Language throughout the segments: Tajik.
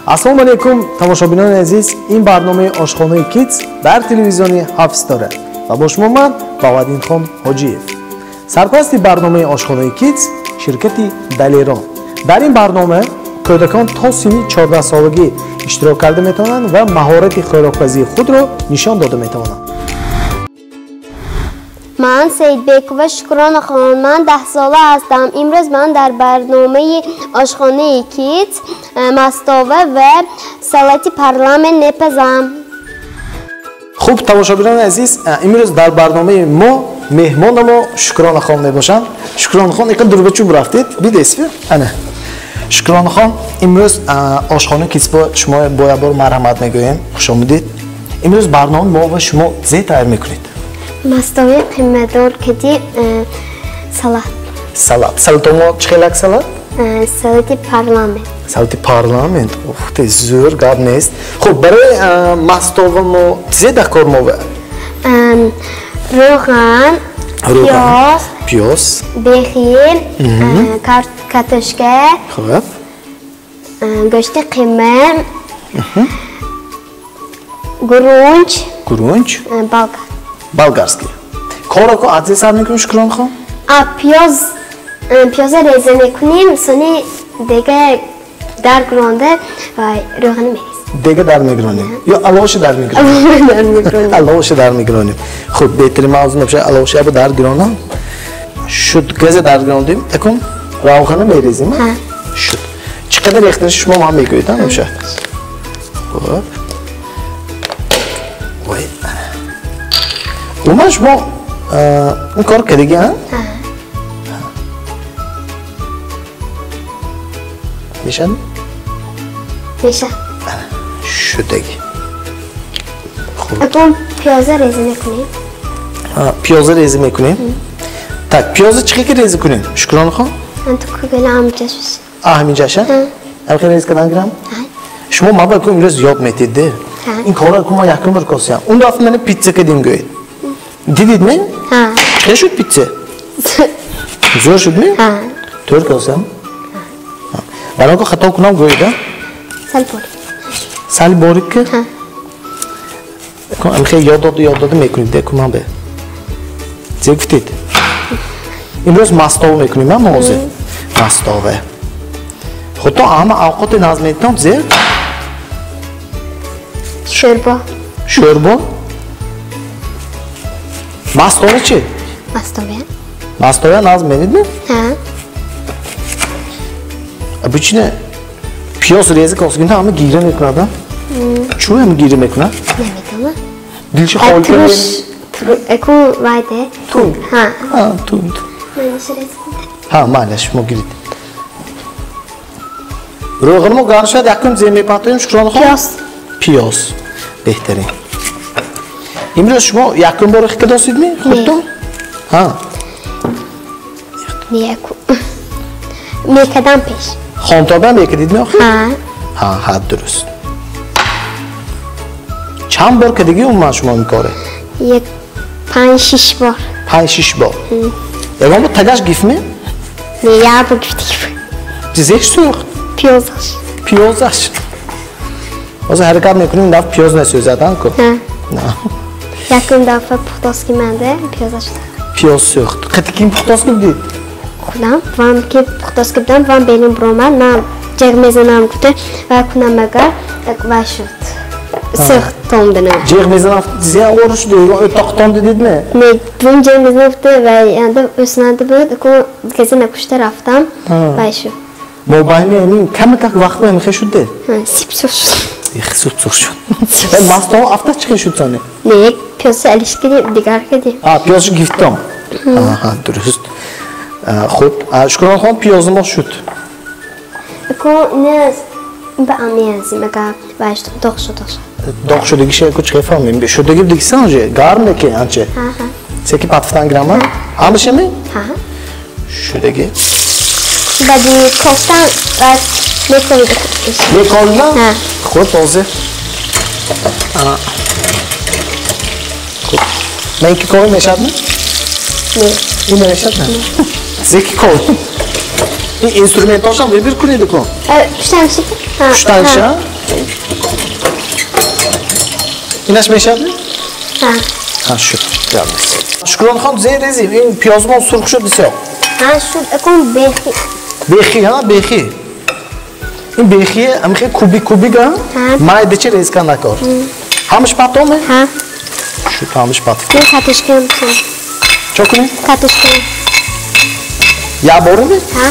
Ассалому алайкум, тамошобинони азиз. Ин барномаи ошхонаи Kids дар телевизиони ҳафт ситора ва бо шумо ман Баҳоваддинхон Ҳоҷиев. Сарпарасти барномаи ошхонаи Kids ширкати Далерон. Дар ин барнома кӯдакон то синни 14 солагӣ иштирок карда метавонанд ва маҳорати хӯрокпазии худро нишон дода метавонанд. Ман Саидбекова Шукронахон, ман 10 сола ҳастам. Имрӯз ман дар барномаи ошхонаи Kids мастова ва салати парламент мепазам. Хуб, тамошобинони азиз, имрӯз дар барномаи мо меҳмони мо Шукронахон мебошанд. Шукронахон, иқа дурбачуб рафтед, бидесви? Ана. Шукронахон, имрӯз ошхонаи Kids бо шумо бо як бор марҳамат мегӯем. Хуш омадед. Имрӯз барномаи мо ва шумо зе тайёр мекунед? Мастови қиматдор кади салат. Салат. Салатомо чӣ хелак салат? Салати парламент. Салати парламент. Ух ты, зӯр, гап нест. Хуб, барои мастова мо чизе дар кор мо? Рӯған, пиёз, пиёз, бехи, картошка, хуб, гӯшти қима, гурунч, гурунч, болгар. Болгарский. Корро ко аз сар мекунем, Шукронхон? Пиёз, пиёза реза мекунем, сони дега дар гиронда ва рӯғани мерезем. Дега дар мегиронем. Ё аловаша дар мегиронем? Аловаша дар мегиронем. Хуб, беҳтарин мавзӯъ набошад, аловаша ябо дар гиронам. Шуд, газа дар гирондем. Акун равғана мерезем. Шуд. Чӣ қадар рехтани шумо ман мегӯед, набошад? Хуб. Ой. Умуман шумо ин кор кардагӣ, а? Мешавад? Мешавад. Шудагӣ. Хуб. Акун пиёза реза мекунем. Пиёза реза мекунем. Так, пиёза чӣ хел реза кунем, Шукронахон? Анту кугала ҳаминҷашаш. Ҳаминҷаша? Ҳамин реза кардан гирам? Шумо ман ба имрӯз ёд метед, де? Ин корро ку ман якум бор косиям. Он дафъа мана питса кардем, гӯед. Дидед ме? Чӣ шуд питса? Зӯр шуд ме? Тӯр косиям? Барои ко хато кунам гӯед, а? Сал борик. Сал борик ки? Амхе ёд доду, ёд доду мекунед, де кунам бе. Зе гуфтед? Имрӯз мастова мекунем, а мо ҳозир? Мастова. Худто ҳама авқоти назм метам зе? Шӯрбо. Шӯрбо? Мастова чӣ? Мастова. Мастова назм менид ми? Ҳа. Обычно пиёз реза косгинда ҳама гира мекунад, а? Чӯ ҳама гира мекунад? Намедонам. Дилши холӣ кунад? Эку вайде. Тунд. Ҳа. Ҳа, тунд. Манаш реза кунам. Ҳа, майлаш, шумо гиред. Рӯғани мо гарм шуд, якум зе мепартоем, Шукронахон? Пиёз. Пиёз. Беҳтарин. Имрӯз шумо якум бор хика досид ми? Худтон? Ҳа. Не, яку. Мекардам пеш. Хонтоба мекардид ми охир? Ҳа. Ҳа, ҳа, дуруст. Чанд бор кардагӣ умуман шумо ин коре? Як 5-6 бор. 5-6 бор. Ягон бор тагаш гифт ми? Не, як бор гифтагӣ буд. Чизеш сӯхт? Пиёзаш. Пиёзаш. Ҳозир ҳаракат мекунем, ин дафъа пиёз насӯзад, а ку? Ҳа. На. Якум дафъа пухтоски манда пиёзаш сӯхт. Пиёз сӯхт. Қати ким пухтоски будид? Худам, вам ки пухтоски будам, вам берун буромад, ман ҷеғ мезанам гуфта, ва кунам агар, вай шуд. Сӯхт томдинам. Ҷеғ мезанам, зе овор шуд, o'toq томди дидми? Не, бум ҷеғ мезанам гуфта, вай янда o'снанда буд, ку газа накушта рафтам, вай шуд. Мобайни ҳамин камакак вақт ҳамихе шуд де? Ҳа, сип-сух шуд. Их, суп-сух шуд. Мастова афта чӣ шуд сони? Не, пиёза алиш кардем, дигар кардем. А, пиёзшо гифтом. Аҳа, дуруст. Хуб, Шукронахон, пиёзи мо шуд. Ку не, ба амиязим, агар вай шуд, доғ шуд, доғ шуд. Доғ шудагиша ку чӣ фаҳмем? Шудаги дигисан уже, гарм неки анче. Ҳа. Секи патфтан гирама? Ҳамаша ми? Ҳа. Шудаги. Баъди кофтан баъд мекорид. Мекоридам? Ҳа. Хуб, ҳозир. Хуб. Ман ки кор мешавад ми? Не. Ин намешавад не? Зеки кор. Ин инструментҳошам выбир кунед ку. Пуштанша? Пуштанша? Инаш мешавад? Ҳа. Ҳа, шуд. Шукронахон, зер резим. Ин пиёзмон сурх шуд бисёр. Ҳа, шуд. Акун бехи. Бехи, ҳа, бехи. Ин бехи ҳамихе кубик кубик, ҳа? Майдачи резка накор. Ҳамаш патоме? Ҳа. Шуд, ҳамаш пат. Ин картошкаам. Чо кунем? Картошка. Я бораме? Ҳа.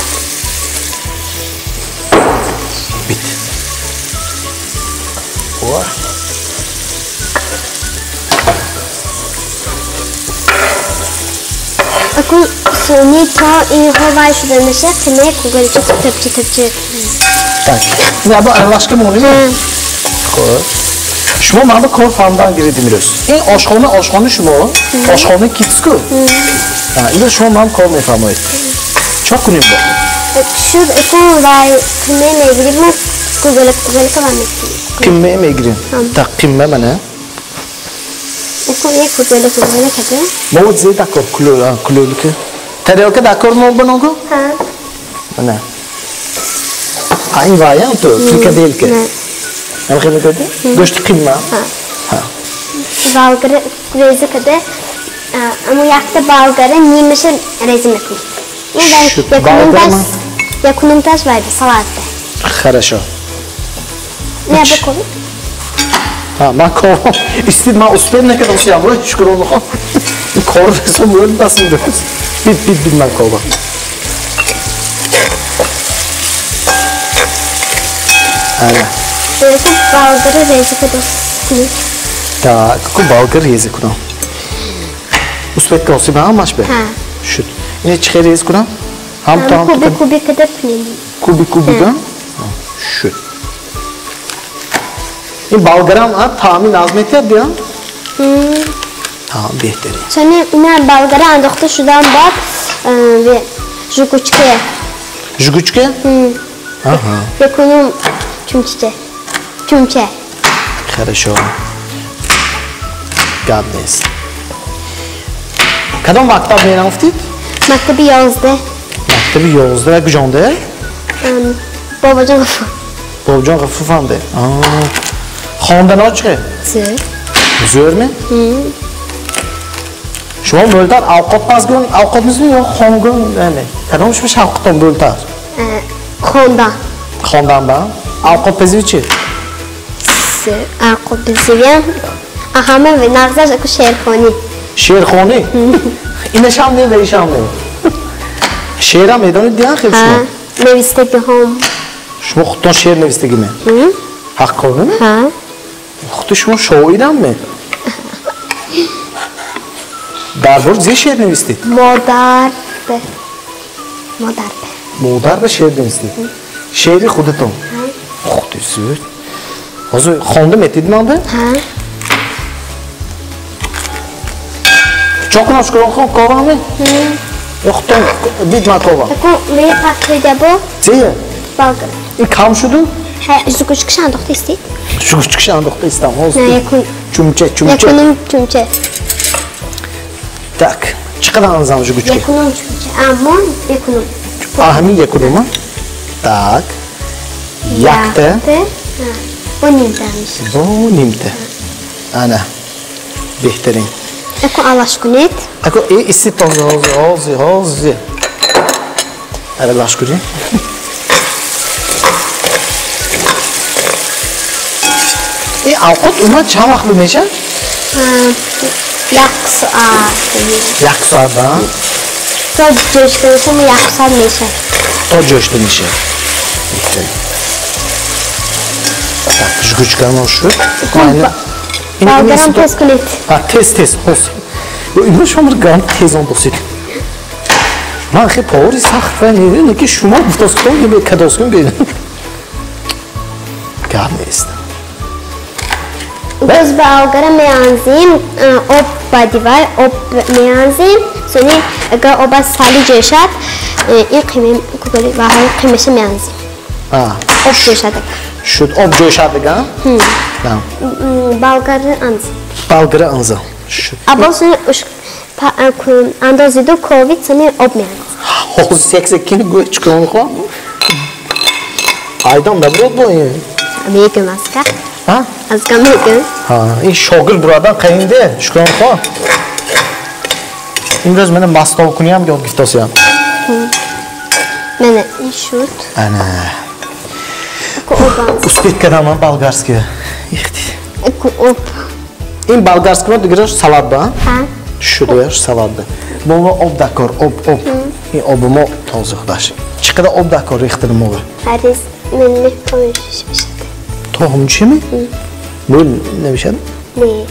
Бит. О. Акун сони то инҳо вай шуда меша, қимаи кугалича тепчи тепчи. Так. Не, бо аралашка монем? Хуб. Шумо ман ба кор фаҳмидан гиред имрӯз. Ин ошхона, ошхонаи шумо, ошхонаи Китску. Имрӯз шумо ман кор мефармоед. Чо кунем бо? Шуд, акун вай қима мегирем, кугалик кугалика ва мекунем. Қима мегирем. Так, қима мана. Акун як кугалик кугалика да. Мо зе дакор кулолика. Тарелка дакор мо баного? Ҳа. Мана. Ҳа, ин ваям ту, фрикаделка. Ҳам хеле када? Гӯшти қимма? Ҳа. Балгара реза када, аммо якта балгара нимаша реза мекунем. Якунумташ вай салат. Хорошо. Не, бакун. Ҳа, ман кор истид, ман успел накардам сиям, рӯй Шукронахон. Кор расом ӯлдасим дӯст. Бит, бит, бит ман кова. Ана. Балгара реза кунам. Так, ку балгар реза кунам. Успеть косиба ҳамаш бе? Ҳа. Шуд. Ине чӣ хел реза кунам? Ҳам то ҳам кубик кубик када кунем. Кубик кубик, ҳа? Шуд. Ин балгарам таъми наз метиҳад диям? Таъм беҳтарин. Сони ина балгара андохта шудан баъд жугучка. Жугучка? Аҳа. Якунум чумча. Чумча. Хорошо. Гап нест. Кадом мактаб мерафтид? Мактаби 11. Мактаби 11 куҷонда? Бобоҷон Ғафур. Бобоҷон Ғафур. Хондано чӣ? Зӯр. Зӯрми? Шумо бӯлтар авқотпазгун, авқотмизми ё хонгун? Кадом шумо шавқатон бӯлтар? Хондан. Хондан ба? Авқотпазӣ чӣ? Авқотпазиям ҳама нағзаш аку шеърхонӣ. Шеърхонӣ? Инашам не, ваишам не. Шеърам медонед диан хел шумо? Навистагиҳом. Шумо худтон шеър навистагиме? Ҳаққониме? Ҳа. Худи шумо шоирам ме? Дар бори зе шеър навистед? Модар бе. Модар бе. Модар бе шеър навистед? Шеъри худатон? Худи зӯр. Ҳозир хонда метид ман бе? Ҳа. Чо кунам Шукронахон, коваме? Ё худтон бит ман ковам? Аку ме пахида бо? Зе? Балгар. Ин кам шуду? Ҳа, жугучкаша андохта истед? Жугучкаша андохта истам. Ҳозир. Не, Чумча, чумча. Якунум чумча. Так, чӣ қадар анзам жугучка? Якунум чумча. Аммо якунум. Ҳамин якунума? Так. Якта. Бо нимта меша. Бо нимта. Ана. Беҳтарин. Аку алаш кунед. Аку истед ҳозир, ҳозир, ҳозир. Аралаш кунед. Ин авқот умад чанд вақт мешавад? Як соат. Як соат, а? То ҷӯшта мешавад, як соат мешавад. То ҷӯшта мешавад. Беҳтарин. Так, жугучкамон шуд. Балгарам тез кунед. Тез, тез, ҳозир. Имрӯз шумо гам тез андозед. Ман хеле повари сахт ва не, ки шумо гуфтоскун, кадоскун бе. Гап нест. Боз балгара меанзем, об ба дивар об меанзем, сони агар об аз сали ҷӯшад, ин қима кугали ва ҳамин қимаша меанзем. Об ҷӯшад. Шуд, об ҷӯшад дига? Балгара анзем. Балгара анзам. Шуд. Або сони андозиду ковид сони об меанзем. Ҳозир сек-сек кини гӯй чӣ кор мехоҳам? Айдам набурод бо ин. Мегӯм аска. Аз гам мегӯям. Ин шогирд бурадан қайинде, Шукронхон. Имрӯз мана мастовкуниам ёд гирифтосиям. Мана ин шуд. Ана. Успеть кардам ман болгарский. Ихти. Об. Ин болгарский мо дигар салат ба? Ҳа. Шудаяш салат ба. Мо об дакор, об, об. Ин оби мо тоза худаш. Чӣ қадар об дакор рехтани мо? Ҳарис мен мефаҳмиш мешад. Тухм чӣ ми? Бул намешад? Не.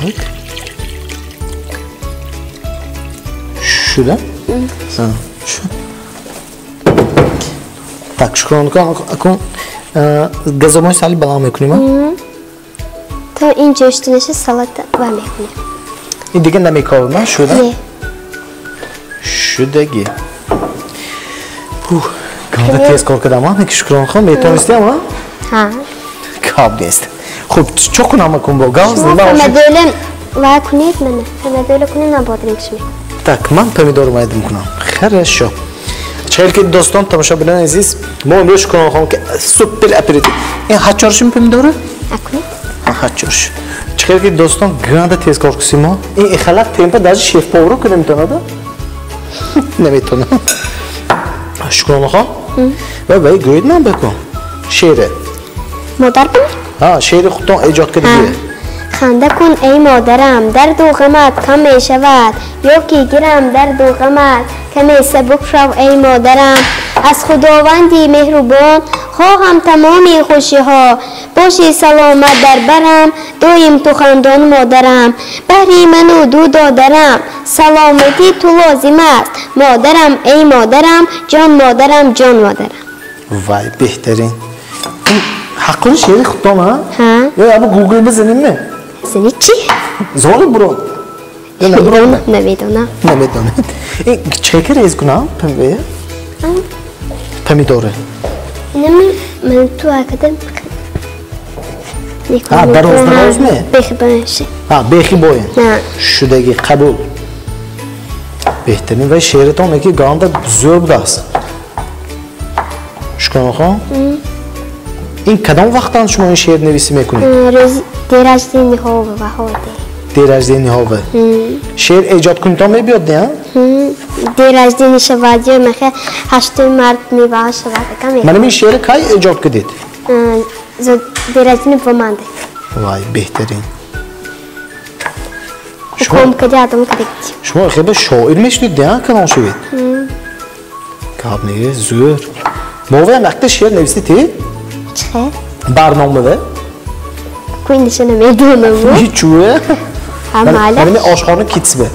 Так. Шуда? Шуд. Так, Шукронхон, акун газомои сали баланд мекунем? То ин ҷӯшида наша салат ва мекунем. Ин дига намекорам, шуда? Не. Шудаги. Ганда тез кор кардам, а? Шукронхон, метавонистиам, а? Ҳа. Каб нест. Хуб, чо кунам акун бо? Газ Помидорам ва кунед мана. Помидор кунед на бодринг шуми. Так, ман помидор майдам кунам. Хорошо. Чайл ки дӯстон, тамошобинони азиз, мо имрӯз Шукронхон ки супер аперитив. Ин ҳачоршим помидори? Акунед. Ҳачорш. Чайл ки дӯстон, ганда тез кор кусим мо. Ин ихалат темпа даже шеф-поварро кунем метавонад? Наметавонад. Шукронхон? Вай вай гӯед ман бекун. Шеъре. Модар бин? Ҳа, шеъри худтон эҷод кардагие. Ханда кун эй модарам, дарду ғамат кам мешавад, ё ки гирам дарду ғамат, каме сабук шав эй модарам. Аз худованди меҳрубон хоҳам тамоми хушиҳо, боши саломат дар барам, доим ту хандон модарам. Баҳри ману ду додарам, саломатӣ ту лозим аст, модарам эй модарам, ҷон модарам, ҷон модарам. Вай, беҳтарин. Ҳаққони шеъри худтон, ҳа? Ҳа. Ё ябу гугл бизанем ме? Зани чӣ? Зори бурод. Ё набурод? Намедонам. Намедонед. Ин чӣ ки рез кунам? Помидоре. Инами ман ту акадам. Ҳа, дароз дароз ме? Бехи бояше. Ҳа, бехи боян. Ҳа. Шудаги қабул. Беҳтарин. Вай шеъритон ки ганда зӯр будааст. Шукронхон? Ин кадом вақтан шумо ин шеър нависӣ мекунед? Рӯзи дерождениҳова ваҳоде. Дерождениҳова. Шеър эҷод кунитон мебиёд, не? Дерождени шавад, ё мехе 8 март меваҳо шавад. Манам ин шеър кай эҷод кардед? Дерождени боманде. Вай, беҳтарин. Уком кади адам кадик. Шумо хеле шоир мешудед, не? Калон шавед? Гап не, зӯр. Моваям якта шеър нависед, те? Чӣ? Барномаве? Куиниша намедонам. Ҳичуе? Ҳа, малаш. Манами ошхона китсбе.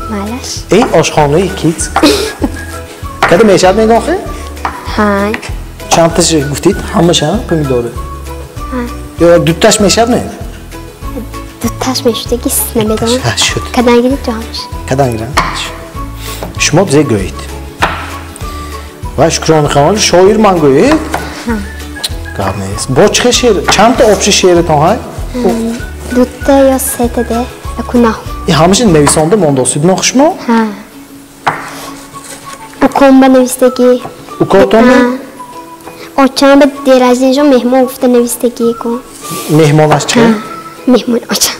Малаш. Эй, ошхонаи китс. Када мешад мегохе? Ҳа. Чандташ гуфтед? Ҳамаша помидори? Ҳа. Ё дуташ мешад ме? Дуташ мешудагис намедонам. Ҳа, шуд. Кадан гиред ҷо ҳамаш? Кадан гирам? Шумо зе гӯед. Ва Шукронхон, шоир ман гӯед? Ҳа. Гап нест. Бо чӣ шеър? Чандта обши шеъритон ҳай? Дута ё сета де. Акуна. Ин ҳамаша нависонда мондосид мо шумо? Ҳа. Уком ба навистагӣ. Укотон? Очам ба дерожденишон меҳмон гуфта навистагӣ ку. Меҳмонаш чӣ? Меҳмон очам.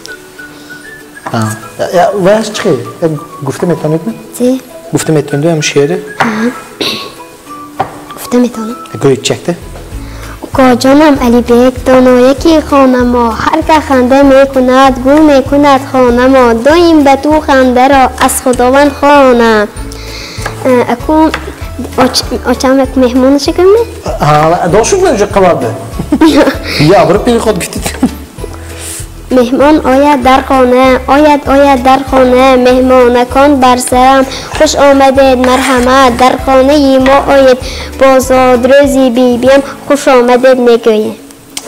Ҳа. Ваяш чӣ? Гуфта метавонед? Зе? Гуфта метавонед ҳам шеъре? Ҳа. Гуфта метавонам. Гӯед чакта. Укоҷонам Алибек, донояки хонамо, ҳар ка ханда мекунад, гул мекунад хонамо, доим ба ту хандаро аз Худованд хонам. Аку очам як меҳмонаша кунме? Ҳа, дошуд ме уже қабарда? Я, бир переход гуфтед. Меҳмон ояд дар хона, ояд ояд дар хона, меҳмонакон бар сарам, хуш омадед, марҳамат, дар хонаи мо оед, бо зодрӯзи бибиям хуш омадед мегӯем.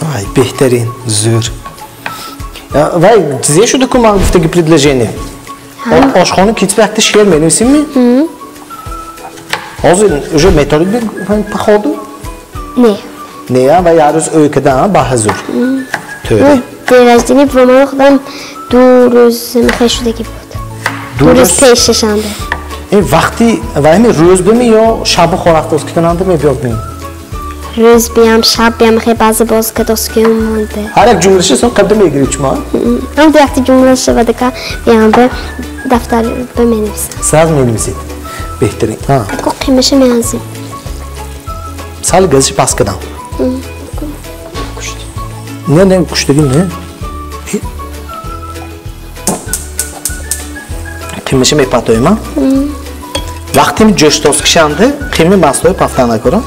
Вай, беҳтарин, зӯр. Вай, чизе шуда ку ман гуфтаги предложение? Ошхона китсбе якта шеър менависем ми? Ҳозир уже метавонед по ходу? Не. Не, вай ҳар рӯз ӯй када, ба ҳазур. Тӯре. Дерождени ба ман худам 2 рӯз мехе шудагӣ буд. 2 рӯз пешашанда. Ин вақти вай ҳами рӯз бими ё шабу хорафтоз китонанда мебиёд ми? Рӯз биям, шаб биям, хе баъзе боз кадоскиём монда. Ҳар як ҷумлаша сон қабда мегиред шумо? Ҳам ду якта ҷумлаша ва дака биям ба дафтар ба менависам. Сразу менависед. Беҳтарин. Ако қимаша меанзем. Сали газиш пас кардам. Не, не, куштагӣ не. Қимаша мепатоем, а? Вақте ҷӯштоз кишанде, қими маслои пафта накорам.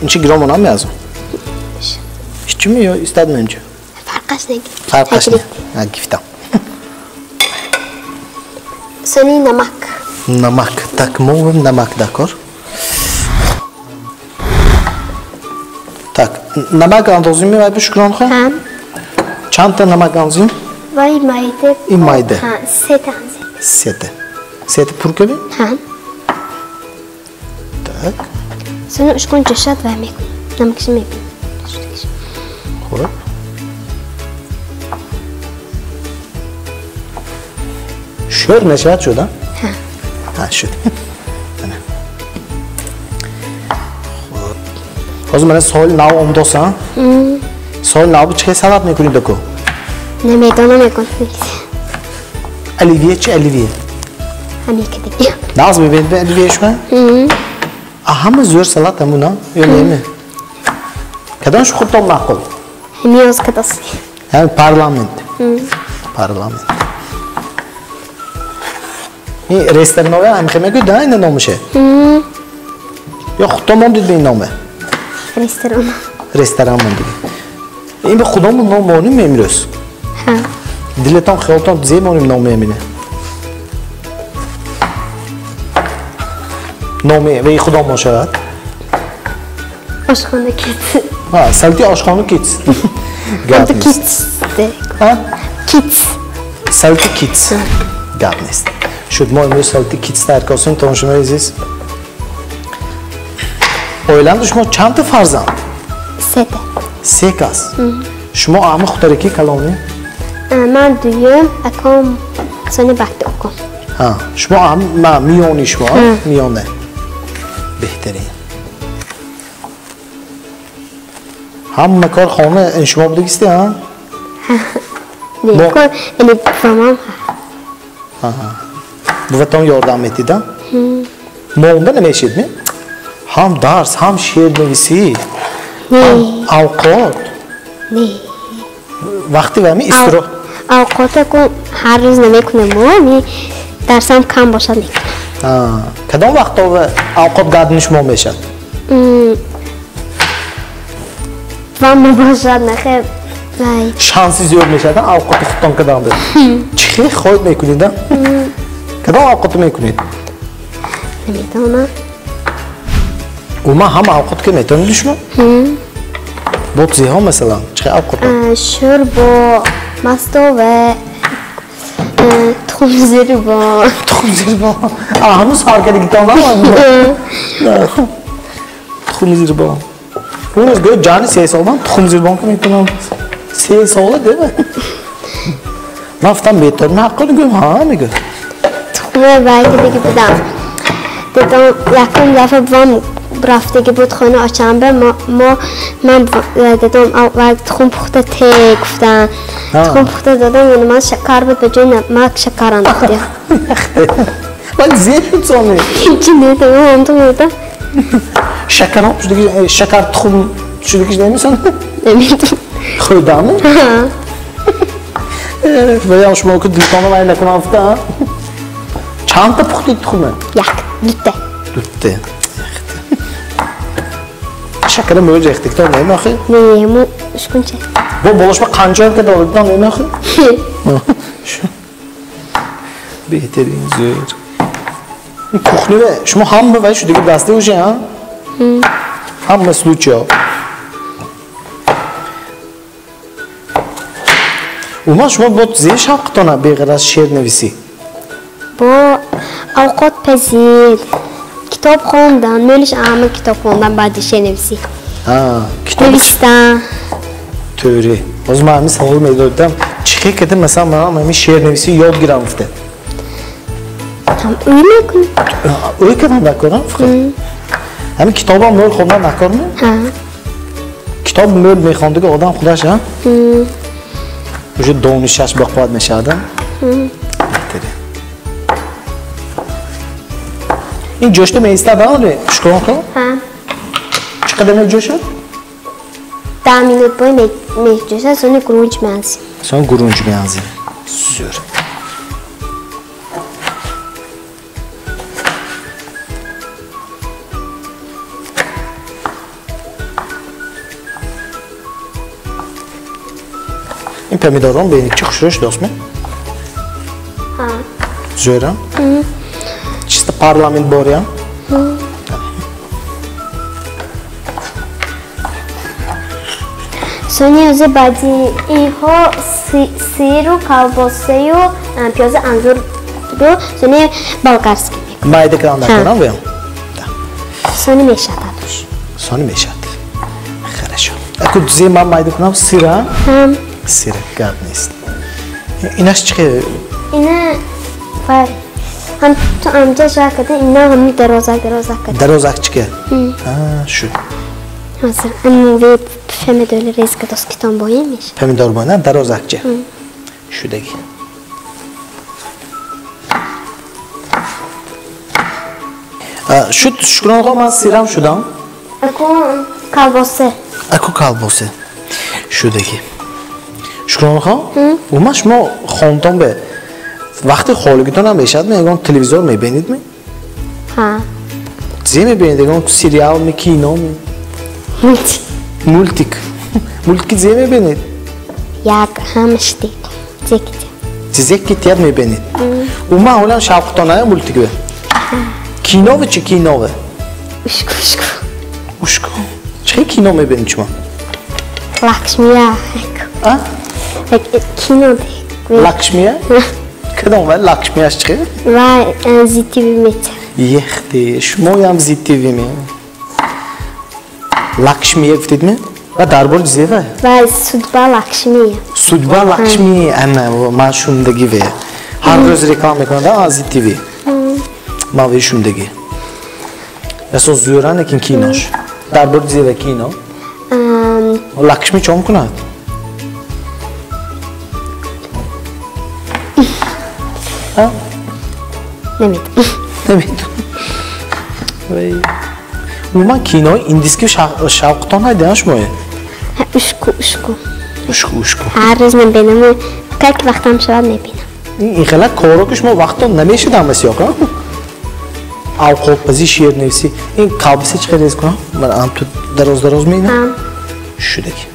Инчи гиромонам меазом. Ҳиччими ё истад мемча? Фарқаш не. Фарқаш не. Гифтам. Сони намак. Намак. Так, мовем намак дакор. Так, намак андозим мевай бу Шукронхон? Ҳа. Чандта намак андозим? Вай майда. Ин майда. Ҳа, сета андозим. Сета. Сета пур кардем? Ҳа. Так. Сони ушкун ҷӯшад вай мекунем. Намакша мебинем. Хуб. Шӯр мешавад шуда? Ҳа. Ҳа, шуд. Ҳозир мана соли нав омадоса? Соли нав чӣ хел салат мекунед даку? Намедонам мекунам. Оливье чи оливье? Ҳамин кадиги. Нағз мебинед оливье шума? Ҳама зӯр салат ҳамуна ё неме? Кадомаш худтон маъқул? Ҳамин кадос. Ҳамин парламент. Парламент. Ин ресторанове ҳам хел мегӯяд, да, ина номаше? Ё худтон мондид ба ин номе? Ресторан. Ресторан мондид. Ин ба худомон ном моним имрӯз? Ҳа. Дилатон хиёлтон зе моним номи амина? Номи ваи худомон шавад? Ошхона Kids. Ҳа, салати ошхона Kids. Гап нест. Kids. Ҳа? Kids. Салати Kids. Гап нест. Шуд, мо имрӯз салати Kids тайёр кардем, тамошобинони азиз. Оиланда шумо чандта фарзанд? Сета. Се кас? Шумо ҳама хутараки калонӣ? Ман дуюм, аком сони баъди аком. Ҳа, шумо ҳама миёни шумо, миёна. Беҳтарин. Ҳама кор хона шумо будагисте, ҳа? Не, кор, яъне бувамам. Ҳа. Буватон ёрдам метид, а? Монда намешид, ме? Ҳам дарс, ҳам шеърнависӣ, ҳам авқот. Не. Вақти вами истиро. Авқота ку ҳар рӯз намекунам, ни дарсам кам бошад мекунам. Кадом вақто авқот гардини шумо мешавад? Вам мебошад, нахе. Вай. Шанси зиёд мешавад, авқоти худтон кадам бед. Чӣ хел хоҳед мекунед, а? Кадом авқото мекунед? Намедонам. Умуман ҳама авқот ки метавонед шумо? Бо зеҳо масалан, чӣ хел авқото? Шӯрбо, мастова, тухмзирбо. Тухмзирбо. Ҳамун саркардагитон на? Тухмзирбо. Рӯз гӯё ҷани се сол ман тухмзирбон ки метавонам. Се сола дева. Ман гуфтам метавонам ҳаққо гӯям, ҳа мегӯяд. Тухме вайкадаги будам. Дедам якум дафъа бувам рафтаги буд хона очамбе, мо ман дедам тухм пухта те гуфтан. Тухм пухта додам, ман шакар буд, ба ҷои намак шакар андохтем. Вале зер шуд сони. Чи не, тамом ту буд. Шакар шудагӣ, шакар тухм шудагӣ намесон? Намедонам. Хӯрдам? Ҳа. Вале шумо ки дилтонро вай накунам гуфта, чандта пухтед тухме? Як, дута. Дута. Шакара мӯл рехтиктон намехӯ? Не, мо шкунча. Бо болошма қанча ка доридтон намехӯ? Беҳтарин зӯр. Ин кухневе шумо ҳама вай шудагӣ дасте уже, ҳа? Ҳама случаё. Умуман шумо бо зе шавқатона беғайр аз шеърнависӣ? Бо авқотпазӣ, китоб хондан, мӯлиш ҳама китоб хондан баъди шеърнависӣ. Китоб навистан. Тӯри. Ҳозир ман ҳамин савол медодам. Чӣ хел кардем, масалан, ман ҳамин шеърнависӣ ёд гирам гуфта? Ӯй мекунӣ. Ӯй кардам дакорам фақат. Ҳамин китобам мӯл хондан накор ме? Ҳа. Китоб мӯл мехондиги одам худаш, ҳа? Уже донишаш бақувват мешавад, ҳа? Ин ҷӯшта меистад, ҳа, оре? Шукрон хон? Ҳа. Чӣ қадар меҷӯшад? 10 минут бой меҷӯшад, сони гурунҷ меанзим. Сон гурунҷ меанзим. Зӯр. Ин помидорон бинед чӣ хушрӯ шудааст ме? Ҳа. Зӯрам? Чисто парламент бориям? Сони ози баъди инҳо сиру колбосаю пиёзи анзуру сони болгарский мекунем. Майда кардам накунам веям? Сони мешавад адуш. Сони мешавад. Хорошо. Аку зе ман майда кунам сира? Сира гап нест. Инаш чӣ хел? Ина вай ҳам ту амҷа жа карда, ина ҳами дарозак дарозак карда. Дарозак чӣ ке? Шуд. Ҳозир амве помидори резка доскитон боем мешавад. Помидор боем, дарозакча. Шудаги. Шуд, Шукрон хон, ман сирам шудам. Аку колбоса. Аку колбоса. Шудаги. Шукрон хон, умуман шумо хонтон бе вақти холигитон ҳам мешавад, ягон телевизор мебинед ме? Ҳа. Зе мебинед, ягон сериал ме, кино ме? Мультик. Мультик. Мультики зе мебинед? Як ҳамаш дик. Зекитят. Зекитят мебинед. Умуман ҳолам шавқитон ая мультик бе? Кинове чӣ кинове? Ушку, ушку. Ушку. Чӣ кино мебинед шумо? Лакшмия. А? Кино. Лакшмия? Кадом вай Лакшмияш чӣ? Вай Зи-ТВ метя. Ехти, шумоям Зи-ТВ ме. Лакшмия гуфтед ме? Ва дар бори зе вай? Вай Судьба Лакшмия. Судьба Лакшмия, ана ман шумдаги ве. Ҳар рӯз реклама мекунад аз Зи-ТВ. Ман ве шумдаги. Ясо зӯра лекин кинош. Дар бори зе вай кино? Лакшми чӣ мекунад? Намедонам. Намедонам. Умуман кинои индиски шавқитон ҳайдиан шумое? Ушку, ушку. Ушку, ушку. Ҳар рӯз мебинам, как вақтам шавад мебинам. Ин хела коро ки шумо вақтон намешуд ҳамаси ёк, авқотпазӣ, шеърнависӣ. Ин колбаса чӣ қадар рез кунам? Ман ам ту дароз дароз меинам? Шудаки.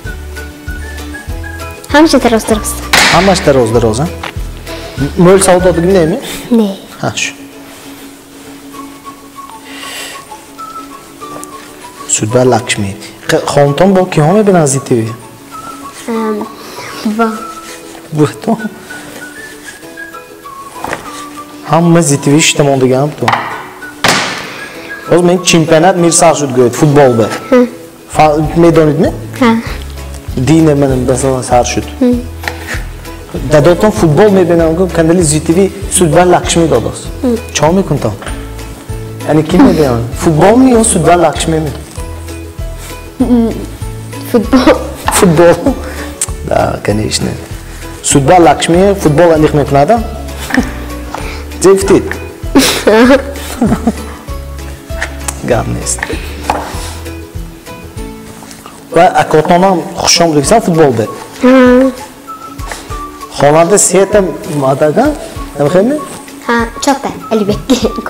Ҳамаша дароз дароз. Ҳамаш дароз дароз, а? Мӯл савол додагим не ме? Не. Ҳа, шу. Судьба Лакшми. Хонтон бо киҳо мебинанд Зи-ТВ? Бува. Буватон? Ҳама Зи-ТВ шита мондагиам ту. Боз мен чемпионат мир сар шуд гӯед футбол бе. Медонед ме? Ҳа. Дине манам масалан сар шуд. Дадотон футбол мебинам, гӯ канали Зи-ТВ Судьба Лакшми додааст. Чо мекунтон? Яъне ки мебинам? Футбол ми ё Судьба Лакшми ми? Футбол. Футбол. Да, конечно. Судьба Лакшми футбол аниқ мекунад, а? Зе гуфтед? Гап нест. Ва акотонам хушом дигсан футбол бе. Хонанда сета мадага? Намехоҳед? Ҳа, чорта. Алибек.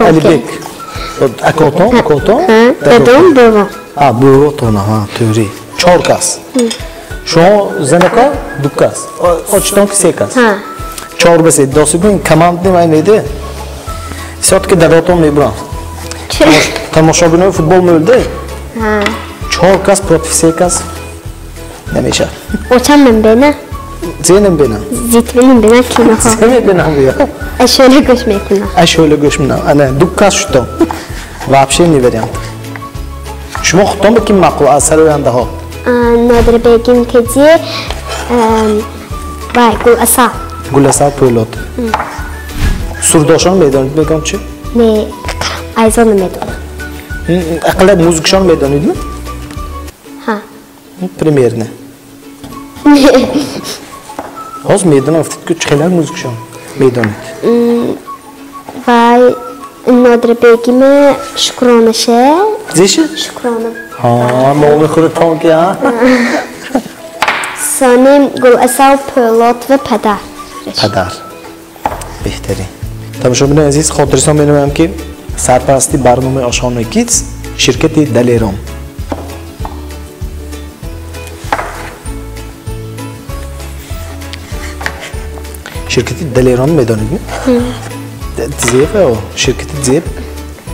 Алибек. Акотон, акотон? Дадом, бобо. А, боботона, ҳа, тӯри. Чор кас. Шумо занака ду кас. Очтон ки се кас. Ҳа. Чор ба се. Досибин командни вай неде. Всё-таки дадотон мебуранд. Тамошобинои футбол мӯлде? Ҳа. Чор кас против се кас намешавад. Очам мебина? Зе намебинам? Зи-ТВ мебинам киноҳо. Зе мебинам ё? Ашӯла гӯш мекунам. Ашӯла гӯш мекунам. Ана, ду кас шудам. Вообще не вариант. Шумо худтон ба ким маъқул аз сарояндаҳо? Нодирбегим Теди, вай Гуласал. Гуласал Пӯлод. Сурдошон медонед мегӯям чӣ? Не, айзон намедонам. Ақаллан музыкашон медонидми? Ҳа. Примерно. Ҳозир медонам, гуфтед ки чӣ хелак музыкашон медонед? Вай Нодирабегиме Шукронаше. Зеша? Шукрона. Ҳа, номи худатон ки, ҳа? Соним Гуласал Пӯлот ва падар. Падар. Беҳтарин. Тамошобинони азиз, хотиррасон менамоям ки сарпарасти барномаи Ошхонаи Kids ширкати Далерон. Ширкати Далерон медонед? Зеб, ширкати Зеб?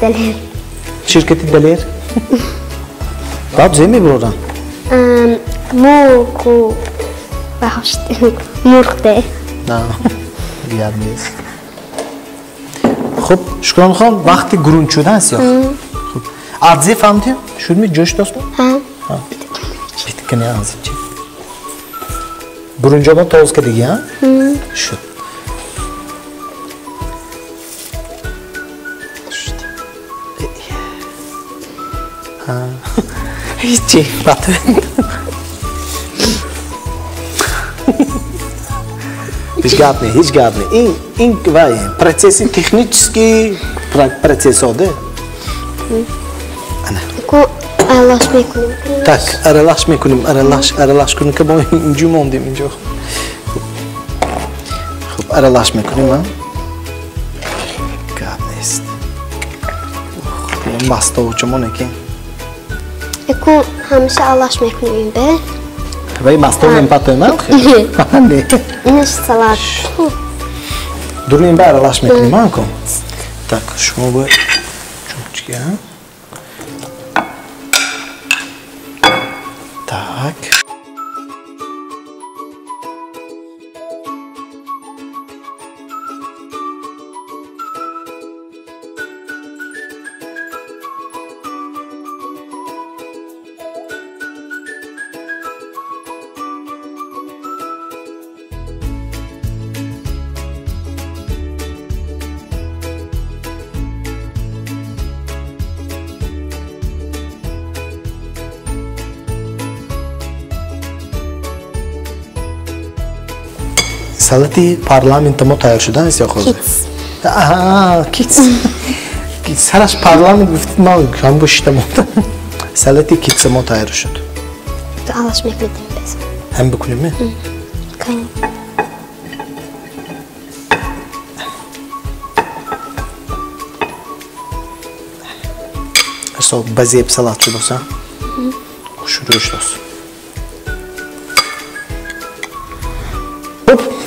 Далер. Ширкати Далер? Баб зеб мебуроранд? Мурғу бахшт. Мурғ де. На, гап нест. Хуб, Шукронхон, вақти гурунч шудааст ё? Хуб. Адзе фаҳмидем? Шудми ҷӯш достми? Ҳа. Биткани анзим чи? Гурунҷобон тоз кардиги, ҳа? Шуд. Ҳечи, бату. Ҳеҷ гап не, ҳеҷ гап не. Ин вай процесси технический процессо де. Ана. Ку аралаш мекунем. Так, аралаш мекунем, аралаш, аралаш кунем ки мо инҷо мондем инҷо. Хуб, аралаш мекунем, ҳа? Гап нест. Мастовчамон ки. Ку ҳамеша аралаш мекунем бе. Вай мастов мемпатоем, ҳа? Не. Инаш салат. Дурин ба аралаш мекунем, ҳа ку? Так, шумо бо чунчики, ҳа? Так. Салати парламента мо тайёр шудааст ё ҳозир? Kids. Аҳа, Kids. Сараш парламент гуфтид, ман ҳам шита мондам. Салати Kids мо тайёр шуд. Аралаш мекунем без. Ҳам бикунем, ме? Кани. Арсо базеб салат шудоса? Хушрӯ шудос.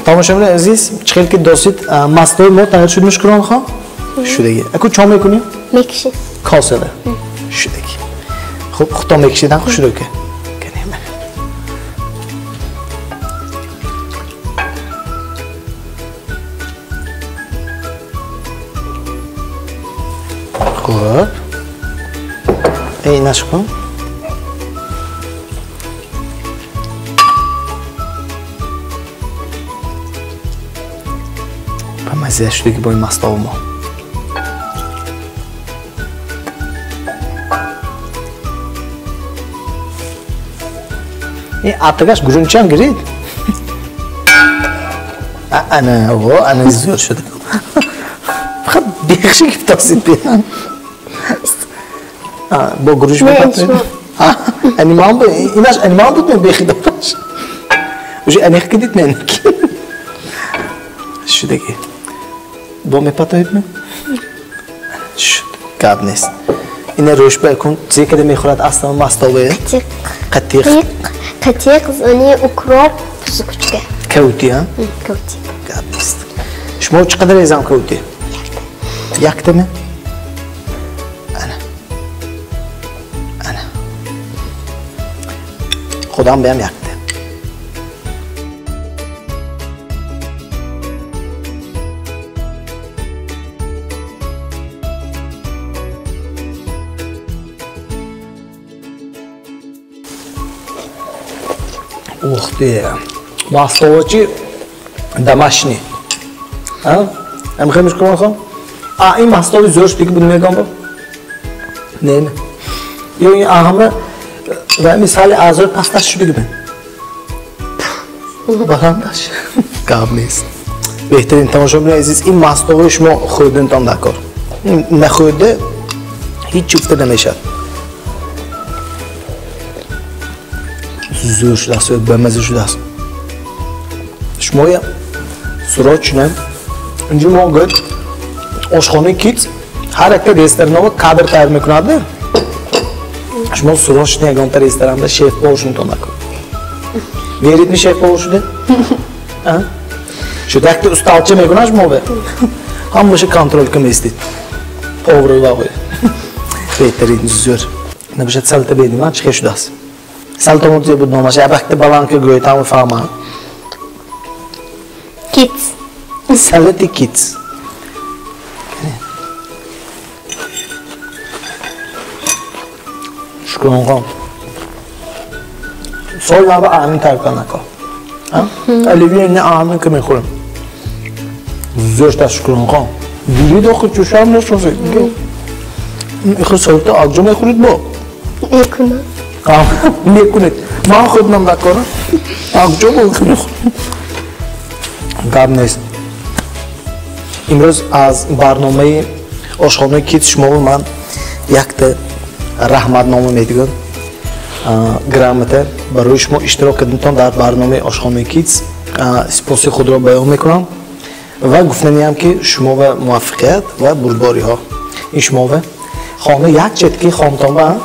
Тамошобинони азиз, чӣ хел ки досид, мастои мо тайёр шуд, Шукронхон? Шудаги. Аку чо мекунем? Мекишем. Косада. Шудаги. Хуб, худто мекишидан хушрӯ ки. Канем. Хуб. Эй, нашкун. Мазза шудаги бо ин мастову мо. Ин атагаш гурунчам гирид? Ана, о, ана зӯр шуда. Фақат бехши гифтосид беан. Бо гуруш мепатонед? Анимал бу, инаш анимал буд мен бехи дораш. Уже аниқ кидид мен ки. Шудаги. Бо мепатоед ме? Шуд, гап нест. Ина рӯшба кун, чизе када мехӯрад аслан мастове? Қатиқ. Қатиқ. Қатиқ, зани укроп, сукучка. Каути, ҳа? Каути. Гап нест. Шумо чӣ қадар резам каути? Якта. Якта ме? Ана. Ана. Худам беам якта. Ух ты! Мастовачи домашний. А? Ам хемиш кунам? А, ин мастови зӯр шуд, буд мегам бо. Не. Ё ин ҳама ва мисали аъзои пасташ шуд бигӯ. Баландаш. Гап нест. Беҳтарин тамошобинони азиз, ин мастоваи шумо хӯрдантон дар кор. Нахӯрда ҳеҷ чиз гуфта намешавад. Зӯр шудааст, бамаза шудааст. Шумоя срочно инҷо мо гӯяд ошхонаи Кидс ҳар якта ресторанова кадр тайёр мекунад. Шумо срочно ягонта ресторанда шеф-повар шудантон накун. Верит ми шеф-повар шуда? Шуд якта усталча мекунад шумо бе? Ҳамаша контрол кун местид. Повар ва беҳтарин зӯр. Набошад салта бедим, чӣ хел шудааст? Салта мо буд номаш, якта баланд ки гӯед ҳама фаҳманд. Кидс. Салати Кидс. Шукронхон. Сол наба амин тарка нако. Оливье не амин ки мехӯрем. Зӯр шуда Шукронхон. Дидид охир чӯшам нашофед. Ихо салата аҷо мехӯред бо? Мекунам. Мекунед. Ман хӯрдам дар кора. Аҷо бо мехӯрам. Гап нест. Имрӯз аз барномаи ошхонаи Кидс шумо ман якта раҳматнома медиҳам. Грамота барои шумо иштирок кардантон дар барномаи ошхонаи Кидс. Сипоси худро баён мекунам ва гуфтаниам ки шумо ба муваффақият ва бурдбориҳо. Ин шумо ба хона як четки хонтон ба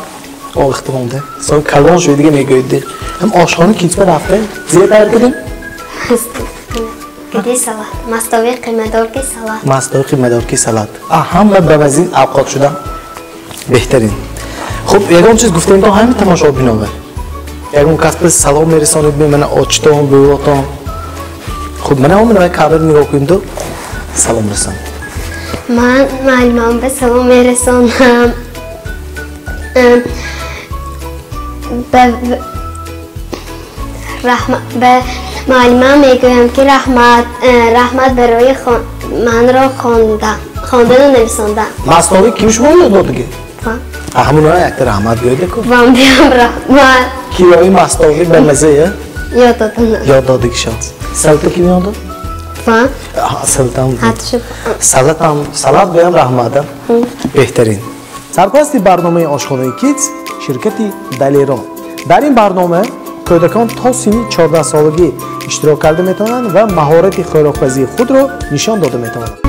овехта монда. Со калон шуд дига мегӯед. Ҳам ошхонаи Кидс ба рафта зер тайёр кардем? Киди салат. Мастови қимадорки салат. Мастови қимадорки салат. Ҳама ба вазин авқот шуда. Беҳтарин. Хуб, ягон чиз гуфтем то ҳамин тамошобинова. Ягон кас ба салом мерасонед, мана очтон, бувотон. Хуб, мана ҳамин вай кадр нигоҳ кунед то салом расонед. Ман муаллимам ба салом мерасонам. Ба муаллимам мегӯям ки раҳмат, раҳмат барои манро хондану нависондан. Мастови ким шумо ёд додиги? Ҳамуна якта раҳмат гӯед ку. Вам биям раҳмат. Кирои мастови ба маза ёд додан. Ёд додигишон. Салата ким ёд дод? Вам. Салатам. Салатам, салат биям раҳмат. Беҳтарин. Сарпарасти барномаи ошхонаи Кидс ширкати Далерон. Дар ин барнома кӯдакон то синни 14 солагӣ иштирок карда метавонанд ва маҳорати хӯрокпазии худро нишон дода метавонанд.